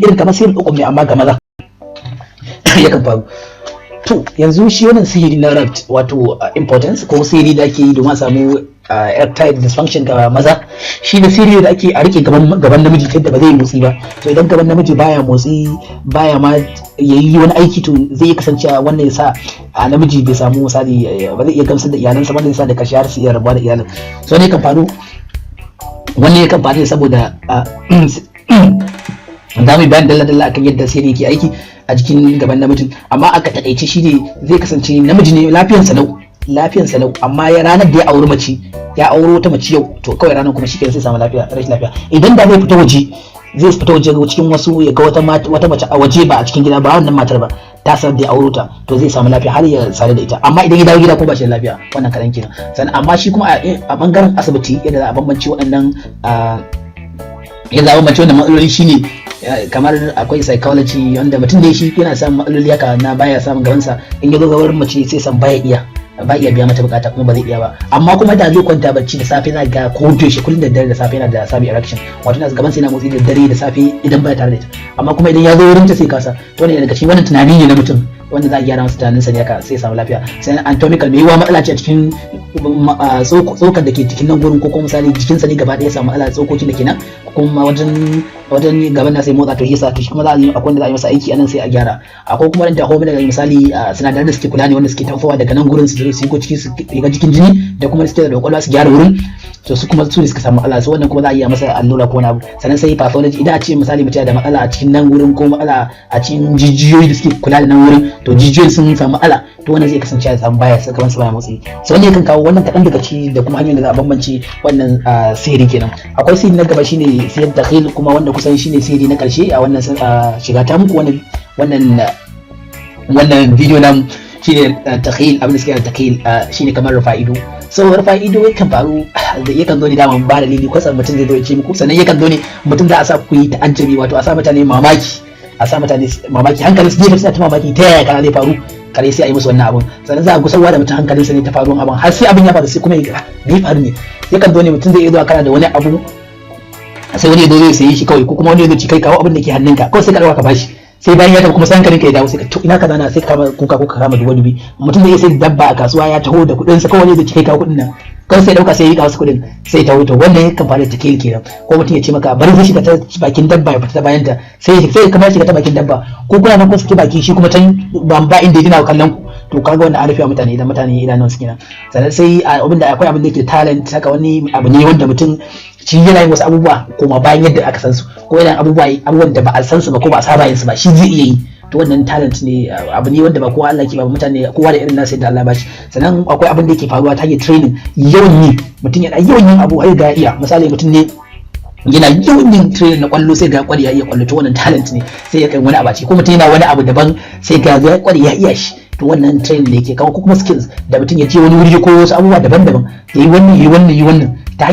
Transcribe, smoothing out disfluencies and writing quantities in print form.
Irin kamar sihirul uqum ne, amma ga maza yakan faru. To yanzu shi wannan sihiri na rabt, wato impotence, ko sihiri da ake yi domin a samu erectile dysfunction ga maza, shi ne sihiri da ake a rike gaban namiji ta yadda ba zai motsi ba. To idan gaban namiji baya motsi, baya ma yayi wani aiki, to zai iya kasancewa wannan ya sa a namiji bai samu, misali, ba zai iya gamsar da iyalansa ba, zai sa da karshe har su iya rabuwa da iyalin. So ne kan faru, wannan yakan faru ne saboda za mu yi bayan dalla dalla akan yadda sihiri yake aiki a jikin gaban namijin. Amma aka takaice, shi ne zai kasance namiji ne lafiyansa lau, lafiyansa lau, amma ya ranar da ya auri mace, ya auro wata mace yau, to kawai ranar kuma shikenan sai samu lafiya, rashin lafiya. Idan da zai fita waje, zai fita waje cikin wasu, ya ga wata mace a waje, ba a cikin gida ba, wannan matar ba ta san da ya auro ta, to zai samu lafiya har ya sadu da ita. Amma idan ya dawo gida ko ba shi da lafiya. Wannan kadan kenan. Sannan amma shi kuma a bangaren asibiti, yadda za a bambance waɗannan, yadda za a bambance wannan matsaloli shine kamar akwai psychology, wanda mutum da shi yana samun matsaloli haka na baya samun gabansa. In ya zo gaban mace sai san baya iya biya mata bukata, kuma ba zai iya ba. Amma kuma da zai kwanta bacci da safe, na ga ko da yaushe, kullum da dare da safe yana da samun erection, wato yana gaban sai yana motsi da dare da safe idan baya tare da ita. Amma kuma idan ya zo wurin ta sai kasa. To ne daga cikin wannan tunani ne na mutum wanda za a gyara masa tunanin sa ne haka sai ya samu lafiya. Sai anatomical, mai yiwuwa matsala ce a cikin tsokar da ke cikin nan gurin, ko kuma misali jikinsa ne gaba ɗaya ya samu matsala, tsokokin da ke nan, ko kuma wajen gaban na sai motsa. To shi yasa, to shi kuma za a yi, akwai wanda za a yi masa aiki anan sai a gyara. Akwai kuma wanda hormonal, misali sinadaran da suke kula ne, wanda suke tafowa daga nan gurin su zo su yi ko ciki su shiga cikin jini, da kuma suke da kwakwalwa su gyara wurin, to su kuma su ne suka samu matsala. So wannan kuma za a iya masa allura ko wani abu. Sannan sai pathology, idan a ce misali mutum da matsala a cikin nan wurin, ko matsala a cikin jijiyoyi da suke kula da nan wurin, to jijiyoyin sun samu matsala, to wannan zai kasance ya samu baya gaban sa baya motsi. So wannan yakan kawo wannan, kaɗan daga ciki da kuma hanyoyin da za a bambance wannan sihiri kenan. Akwai sihiri na gaba, shine sihir dakhil kuma, wanda kusan shine sihiri na karshe a wannan shiga ta muku wannan video nan, shine takhil. Abin da suke da takhil shine kamar rufa ido. So rufa ido yakan faru, yakan zo ne daman ba dalili, kwatsam mutum zai zo ya ce muku. Sannan yakan zo ne mutum za a sa ku yi ta'ajjabi, wato a sa mutane mamaki, a sa mutane mamaki, hankalin su ne suna ta mamaki ta yaya kaza zai faru, kare sai a yi musu wannan abun. Sannan za a gusarwa da mutum hankalin sa ne ta faruwan abun, har sai abin ya faru, sai kuma ya me ya faru ne. Yakan zo ne mutum zai iya zuwa kana da wani abu, sai wani ya zo zai sayi shi kawai, ko kuma wani ya zo ci kai kawo abin da ke hannunka, kawai sai ka dauka ka bashi. Sai bayan ya tafi kuma sai hankalinka ya dawo, sai ka to ina kaza na, sai ka kama kuka ko ka kama duba dubi. Mutum zai sai dabba a kasuwa, ya taho da kuɗin sa, kawai wani zai ci kai kawo kuɗin nan, kawai sai dauka sai ya rika wasu kuɗin sai ta wuce. Wannan yakan faru da take kenan. Ko mutum ya ce maka bari zai shiga ta bakin dabba ya fita ta bayan ta, sai kamar shiga ta bakin dabba, ko kuna nan kun saki baki, shi kuma can ba inda yana kallon ku. To kaga wannan an rufe mutane idan mutane idanun su kenan. Sannan sai abin da akwai abin da yake talent haka, wani abu ne wanda mutum shi yana yin wasu abubuwa koma bayan yadda aka san su, ko yana abubuwan da ba a san su ba ko ba a saba yin su ba, shi zai iya yi. To wannan talent ne, abu ne wanda ba kowa Allah ke ba mutane, kowa da irin nasa yadda Allah ba shi. Sannan akwai abin da yake faruwa ta hanyar training, yawan yi, mutum yana yawan yin abu har ga iya. Misali, mutum ne yana yawan yin training na kwallo, sai ga kwari ya iya kwallo, to wannan talent ne. Sai ya kai wani abu ko mutum yana wani abu daban, sai ga ya kwari ya iya shi, to wannan training ne yake kawo. Ko kuma skills da mutum ya je wani wuri ko wasu abubuwa daban-daban, yayi wannan, yi wannan, yi wannan ta